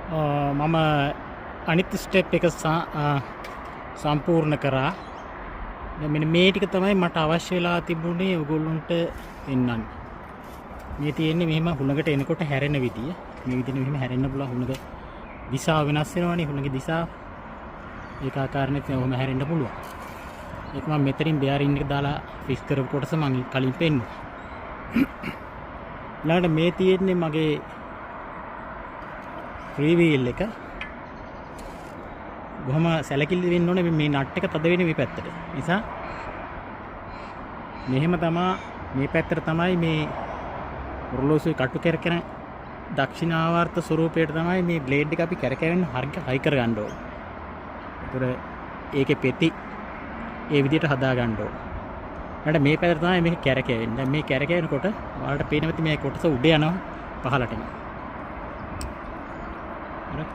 මම අනිත් ස්ටෙප් එක සම්පූර්ණ කරා. දැන් මෙන්න මේ ටික තමයි මට අවශ්‍ය වෙලා තිබුණේ ඔයගොල්ලන්ට පෙන්වන්න. මේ තියෙන්නේ මෙහෙම හුළඟට එනකොට හැරෙන විදිය. මේ විදිහට මෙහෙම හැරෙන්න පුළුවන්. හුළඟ දිශාව වෙනස් වෙනවනේ. හුළඟේ දිශාව ඒක ආකාරණෙත් ඔහොම හැරෙන්න පුළුවන්. ඒක මම මෙතනින් බෙයාරින් එක දාලා ෆික්ස් කරපු කොටස මම කලින් පෙන්නුවා. ඊළඟට මේ තියෙන්නේ මගේ ෆ්‍රී වීල් එක. බොහොම සැලකිලි වෙන්න ඕනේ මේ නට් එක තද වෙන්නේ මේ පැත්තට. නිසා මෙහෙම තමා මේ පැත්තට තමයි මේ ඔරලෝසුවේ කටු කැරකෙන දක්ෂිණාවර්ත ස්වරූපයට තමයි මේ බ්ලේඩ් එක අපි කැරකෙන්න හරියට හයි කරගන්න ඕනේ. ඒතර ඒකේ පෙති ඒ විදිහට හදා ගන්න ඕනේ. ඊට මේ පැත්තට තමයි මේක කැරකෙන්නේ. දැන් මේ කැරකෙනකොට ඔයාලට පේනවා ඇති මේ කොටස උඩ යනවා පහළට එනවා. හරි.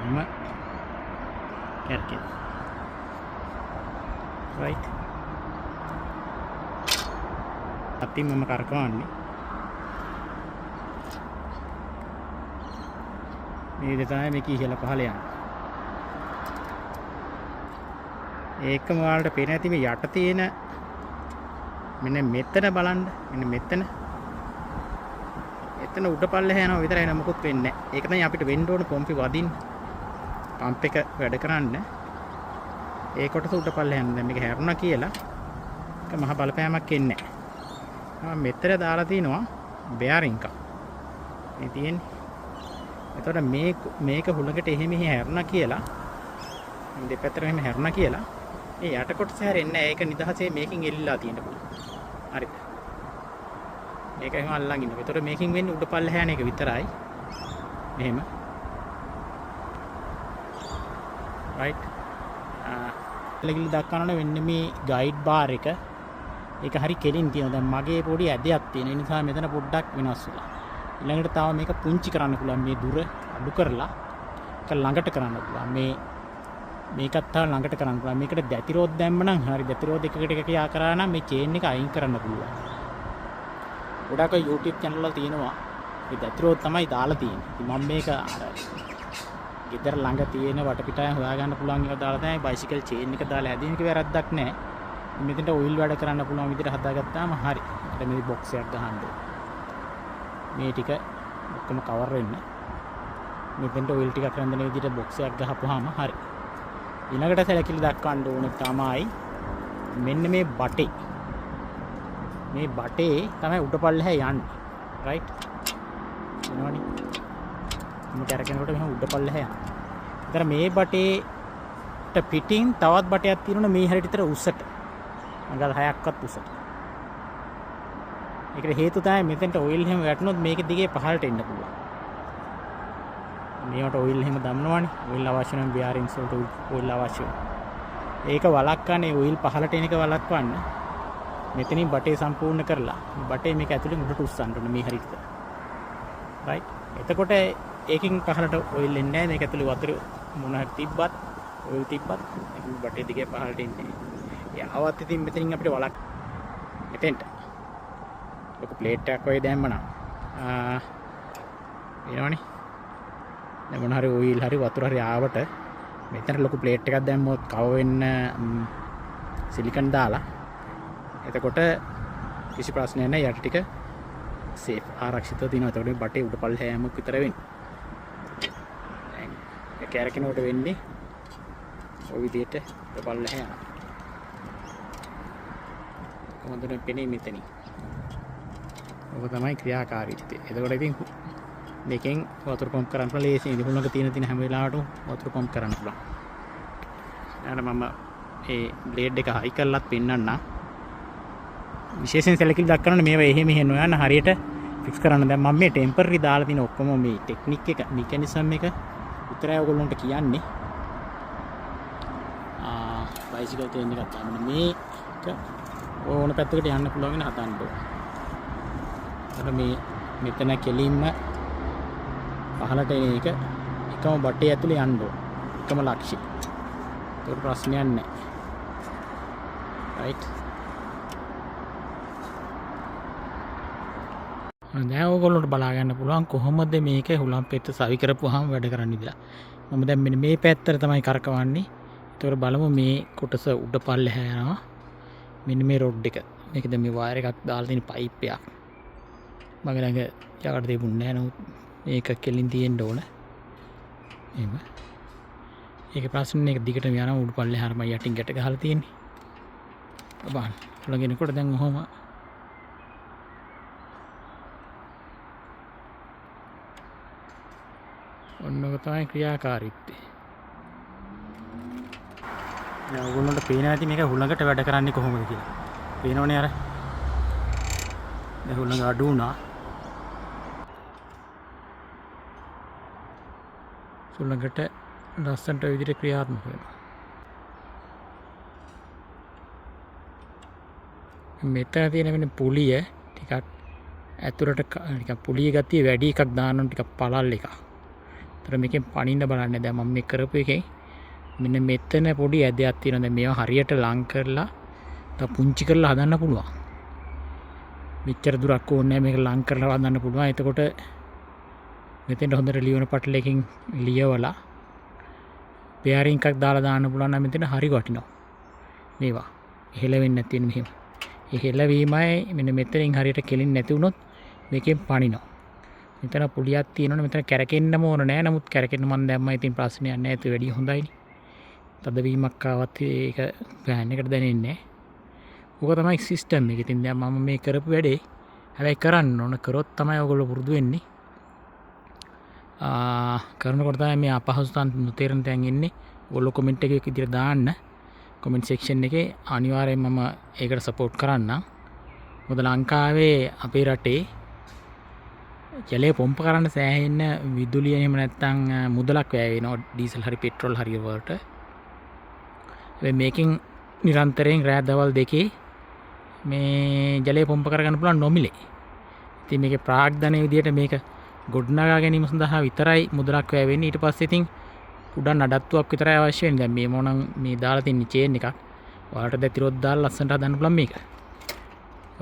මම කැරකෙනවා. රයිට්. අතින් මම කරකවන්නේ. මේ විදිහට තමයි මේක ඉහළ පහළ යන්නේ. ඒකම ඔයාලට පේන ඇති මේ යට තියෙන මෙන්න මෙතන බලන්න. මෙන්න මෙතන. එතන උඩ පල්ලෙහා යනවා විතරයි නේද මොකුත් වෙන්නේ නැහැ. ඒක තමයි අපිට වෙන්න ඕන පොම්පි වදින්න. පම්ප් එක වැඩ කරන්න. ඒ කොටස උඩ පල්ලෙහා යනවා. දැන් මේක හැරුණා කියලා ඒක මහ බලපෑමක් එන්නේ නැහැ. මම මෙතන දාලා තිනවා බෙයාරින් එකක්. මේ තියෙන්නේ. එතකොට මේක හුලඟට එහෙ මෙහෙ හැරුණා කියලා මේ දෙපැත්තට මෙහෙම හැරුණා කියලා මේ යට කොටස හැරෙන්නේ නැහැ. ඒක නිදහසේ මේකෙන් එල්ලලා තියෙන්න පුළුවන්. හරිද? මේක එහෙම අල්ලන් ඉන්නවා. එතකොට මේකෙන් වෙන්නේ උඩ පල්ලෙහා යන එක විතරයි. මෙහෙම. රයිට්. එලකිලි දක්වන්න වෙන්නේ මේ ගයිඩ් බාර් එක. ඒක හරි කෙලින් තියෙනවා. දැන් මගේ පොඩි ඇදයක් තියෙන. ඒ නිසා මෙතන පොඩ්ඩක් වෙනස් වෙලා. ඊළඟට තව මේක පුංචි කරන්න පුළුවන්. මේ දුර අඩු කරලා ඒක ළඟට කරන්න පුළුවන්. මේකත් තව ළඟට කරන්න පුළුවන්. මේකට දැතිරෝධ දැම්ම නම් හරි දැතිරෝධ එකකට එක යා කරා නම් මේ චේන් එක අයින් කරන්න පුළුවන්. ගොඩක් අය YouTube channel වල තියෙනවා. මේ දැතිරෝධ තමයි දාලා තියෙන්නේ. ඉතින් මම මේක අර ගෙදර ළඟ තියෙන වටපිටාවෙන් හොයාගන්න පුළුවන් ඒවා දාලා තමයි බයිසිකල් චේන් එක දාලා හැදෙන එක වැරද්දක් නෑ. මෙතනට ඔයිල් වැඩ කරන්න පුළුවන් විදිහට හදාගත්තාම හරි. ඒකට මේ බොක්ස් එකක් ගහන්න ඕනේ. මේ ටික ඔක්කොම කවර් වෙන්න. මෙතනට ඔයිල් ටිකක් රැඳෙන විදිහට බොක්ස් එකක් ගහපුවාම හරි. ඊළඟට සැලකිලි දක්වන්න ඕනේ තමයි මෙන්න මේ බටේ. මේ බටේ තමයි උඩ පල්ලෙහා යන්නේ. රයිට්. එනවනේ. මේ කැරකෙනකොට මෙහෙම උඩ පල්ලෙහා යනවා. ඒතර මේ බටේට පිටින් තවත් බටයක් තියෙනවනේ මේ හරියට විතර උසට. අඟල් 6ක්වත් උසට. ඒකට හේතුව තමයි මෙතෙන්ට ඔයිල් එහෙම වැටුනොත් මේක දිගේ පහළට එන්න පුළුවන්. මේවට ඔයිල් එහෙම දමනවනේ. ඔයිල් අවශ්‍ය නම් බෙයාරින්ග්ස් වලට ඔයිල් අවශ්‍ය වෙනවා. ඒක වළක්වන්නේ ඔයිල් පහළට එන එක වළක්වන්න මෙතනින් බටේ සම්පූර්ණ කරලා බටේ මේක ඇතුලෙන් උඩට උස්සන්න ඕනේ මේ හරියට. රයිට්. එතකොට ඒකෙන් පහළට ඔයිල් එන්නේ නැහැ. මේක ඇතුලේ වතුර මොන හරි තිබ්බත් ඔයිල් තිබ්බත් ඒක බටේ දිගේ පහළට එන්නේ නැහැ. ඒ ආවත් ඉතින් මෙතනින් අපිට වළක් මෙතෙන්ට ලොකු ප්ලේට් එකක් වගේ දැම්මනම් එනවනේ. දැන් මොන හරි ඔයිල් හරි වතුර හරි ආවට මෙතන ලොකු ප්ලේට් එකක් දැම්මොත් කව වෙන්න සිලිකන් දාලා එතකොට කිසි ප්‍රශ්නයක් නැහැ. යට ටික සේෆ් ආරක්ෂිතව තියෙනවා. එතකොට මේ බටේ උඩ පල්ලෙහා යෑමක් විතර වෙන්නේ. දැන් ඒ කැරකෙනකොට වෙන්නේ ඔය විදිහට උඩ පල්ලෙහා යනවා. කොහොමද පෙනේ මෙතනින්. ඔක තමයි ක්‍රියාකාරීත්වය. එතකොට ඉතින් මේකෙන් වතුර පම්ප් කරන්න පුළුවන් ලේසියෙන්. ඉතින් හුලඟ තියෙන තියෙන හැම වෙලාවටම වතුර පම්ප් කරන්න පුළුවන්. ඊළඟට මම ඒ බ්ලේඩ් එක හයි කරලත් පෙන්නන්නම්. විශේෂයෙන් සැලකිලි දක්වන්න මේවා එහෙ මෙහෙ නොයන හරියට ෆික්ස් කරන්න. දැන් මම මේ ටෙම්පරරි දාලා තියෙන ඔක්කොම මේ ටෙක්නික් එක මෙකැනිසම් එක විතරයි ඔයගොල්ලන්ට කියන්නේ. බයිසිකල් චේන් එකක් දාන්න. මේක ඕන පැත්තකට යන්න පුළුවන් වෙන හදන්න ඕන. අර මේ මෙතන කෙලින්ම පහළට එන එක එකම බටේ ඇතුලේ යන්න ඕන. එකම ලක්ෂ්‍ය. ඒක ප්‍රශ්නයක් නෑ. රයිට්. දැන් ඕගොල්ලන්ට බලා ගන්න පුළුවන් කොහොමද මේක හුලම් පෙත්ත සවි කරපුවාම වැඩ කරන්නේ කියලා. මම දැන් මෙන්න මේ පැත්තට තමයි කරකවන්නේ. ඒතකොට බලමු මේ කොටස උඩ පල්ලෙහා යනවා. මෙන්න මේ රොඩ් එක. මේක දැන් මේ වයර් එකක් දාලා තියෙන පයිප් එකක්. මගේ ළඟ යකඩ තිබුණේ නෑ. නමුත් මේක කෙලින් තියෙන්න ඕන. එහෙම. ඒක ප්‍රශ්නේ එක දිගටම යනවා උඩ පල්ලෙහාම යටින් ගැට ගහලා තියෙන්නේ. බලන්න. හුලඟ එනකොට දැන් ඔහොම ඔන්න ඔක තමයි ක්‍රියාකාරීත්වය. දැන් ඔයගොල්ලන්ට පේනවා ඇති මේක හුළඟට වැඩ කරන්නේ කොහොමද කියලා. පේනවනේ අර. දැන් හුළඟ අඩු වුණා. හුළඟට ලස්සනට ඔය විදිහට ක්‍රියාත්මක වෙනවා. මෙතන තියෙන මෙන්න පුලිය ටිකක් ඇතුළට නිකන් පුලිය ගතිය වැඩි එකක් දාන්න ඕන, ටිකක් පළල් එකක්. ඒතර මේකෙන් පනින්න බලන්න. දැන් මම මේ කරපු එකෙන් මෙන්න මෙතන පොඩි ඇදයක් තියෙනවා. දැන් මේවා හරියට ලං කරලා තව පුංචි කරලා හදන්න පුළුවන්. මෙච්චර දුරක් ඕනේ නෑ, මේක ලං කරලා හදන්න පුළුවන්. එතකොට මෙතෙන්ට හොඳට ලියවන පටලයකින් ලියවලා බෙයාරින් එකක් දාලා දාන්න පුළුවන් නම් මෙතන හරි වටිනවා. මේවා හෙලවෙන්නේ නැති වෙන මෙහෙම. ඒ හෙලවීමයි මෙන්න මෙතනින් හරියට කෙලින් නැති වුණොත් මේකෙන් පනිනවා. මෙතන පුලියක් තියෙනවනේ, මෙතන කැරකෙන්නම ඕන නෑ. නමුත් කැරකෙන්න මං දැම්මා, ඉතින් ප්‍රශ්නයක් නෑ. ඒක වැඩිය හොඳයිනේ. තදවීමක් ආවත් ඒක ෆෑන් එකට දැනෙන්නේ නෑ. ඕක තමයි සිස්ටම් එක. ඉතින් දැන් මම මේ කරපු වැඩේ හැබැයි කරන්න ඕන. කරොත් තමයි ඔයගොල්ලෝ පුරුදු වෙන්නේ. කරනකොට තමයි මේ අපහසුතාන් නොතේරෙන තැන් එන්නේ. ඔයගොල්ලෝ කමෙන්ට් එකේ විදියට දාන්න. කමෙන්ට් සෙක්ෂන් එකේ අනිවාර්යයෙන් මම ඒකට සපෝට් කරන්නම්. මොකද ලංකාවේ අපේ රටේ ජලය පොම්ප කරන්න සෑහෙන විදුලිය එහෙම නැත්නම් මුදලක් වැය වෙනවා, ඩීසල් හරි පෙට්‍රෝල් හරි වලට. හැබැයි මේකෙන් නිරන්තරයෙන් රෑ දවල් දෙකේ මේ ජලය පොම්ප කරගන්න පුළුවන් නොමිලේ. ඉතින් මේකේ ප්‍රාග්ධනය විදියට මේක ගොඩනගා ගැනීම සඳහා විතරයි මුදලක් වැය වෙන්නේ. ඊට පස්සේ ඉතින් කුඩා නඩත්තුවක් විතරයි අවශ්‍ය වෙන්නේ. දැන් මේ මොනම් මේ දාලා තියෙන චේන් එකක්. ඔයාලට දැතිරොත් දාලා ලස්සනට හදන්න පුළුවන් මේක.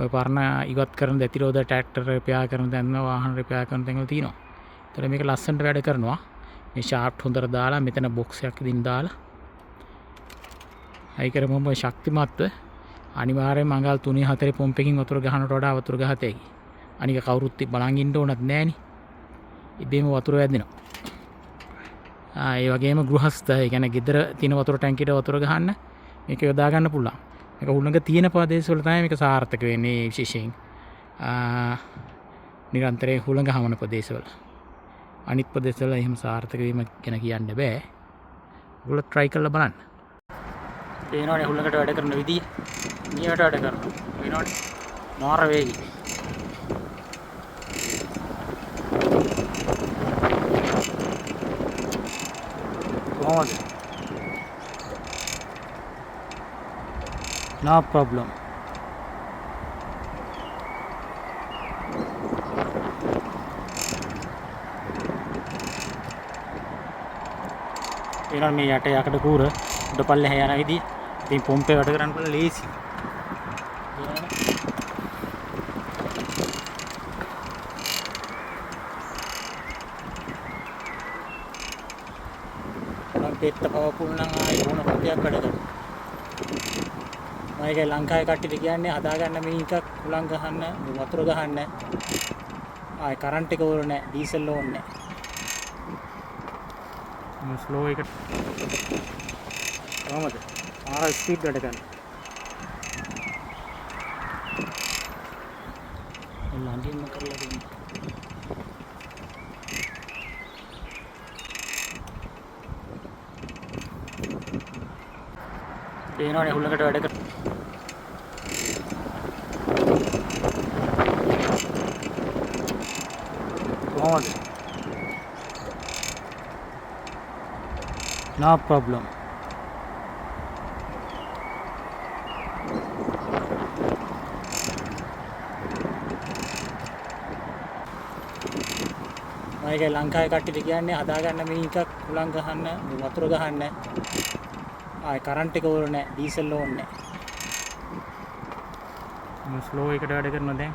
ඔය පරණ ඉවත් කරන දැතිරෝද ට්‍රැක්ටර් රිපෙයාර් කරන තැන්, වාහන රිපෙයාර් කරන තැන් වල තියෙනවා. ඒතර මේක ලස්සනට වැඩ කරනවා. මේ ෂාෆ්ට් හොඳට දාලා මෙතන බොක්ස් එකක් ඉදින් දාලා හයි කරපුවම ශක්තිමත්ව අනිවාර්යයෙන්ම අඟල් තුනේ හතරේ පොම්ප් එකකින් වතුර ගහනට වඩා වතුර ගහත හැකි. අනික කවුරුත් බලන් ඉන්න ඕනත් නෑනේ. ඉබේම වතුර වැදෙනවා. ඒ වගේම ගෘහස්ත, ඒ කියන්නේ ගෙදර තියෙන වතුර ටැංකියට වතුර ගහන්න මේක යොදා ගන්න පුළුවන්. මේක හුළඟ තියෙන ප්‍රදේශවල තමයි මේක සාර්ථක වෙන්නේ විශේෂයෙන්. නිරන්තරයෙන් හුළඟ හමන ප්‍රදේශවල. අනිත් ප්‍රදේශවල එහෙම සාර්ථක වීම ගැන කියන්න බෑ. ඔයගොල්ලෝ try කරලා බලන්න. පේනවනේ හුළඟට වැඩ කරන විදිය. නියට වැඩ කරනවා. පේනවනේ මාර වේගي. කොහොමද? No problem. පේනවනේ මේ යට යකඩ කූර උඩ පල්ලෙහා යන විදිය. ඉතින් පොම්පේ වැඩ කරන්න පුළුවන් ලේසි. නම් පෙත්ත පවපුල් නම් ආයේ මොන පොතයක් වැඩ කරනවා. මම ඒකයි ලංකාවේ කට්ටියට කියන්නේ හදාගන්න මේ එකක් හුලං ගහන්න, වතුර ගහන්න. ආයේ කරන්ට් එක ඕනේ නෑ, ඩීසල් ඕනේ නෑ. මම ස්ලෝ එකට කොහමද? ආර ස්පීඩ් වැඩ කරනවා. ළඟින්ම කරලා දෙන්න. පේනවනේ හුලඟට වැඩ කර කොහොමද? No problem. මම ඒකයි ලංකාවේ කට්ටියට කියන්නේ හදාගන්න මේ එකක් හුලං ගහන්න, වතුර ගහන්න. ආයේ කරන්ට් එක ඕනේ නෑ, ඩීසල් ඕනේ නෑ. මම ස්ලෝ එකට වැඩ කරනවා දැන්.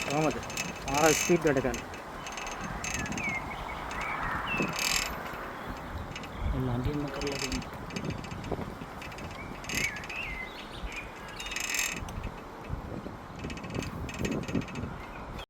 කොහමද? මාර ස්පීඩ් වැඩ කරනවා. ළඟින්ම කරලා දෙන්න.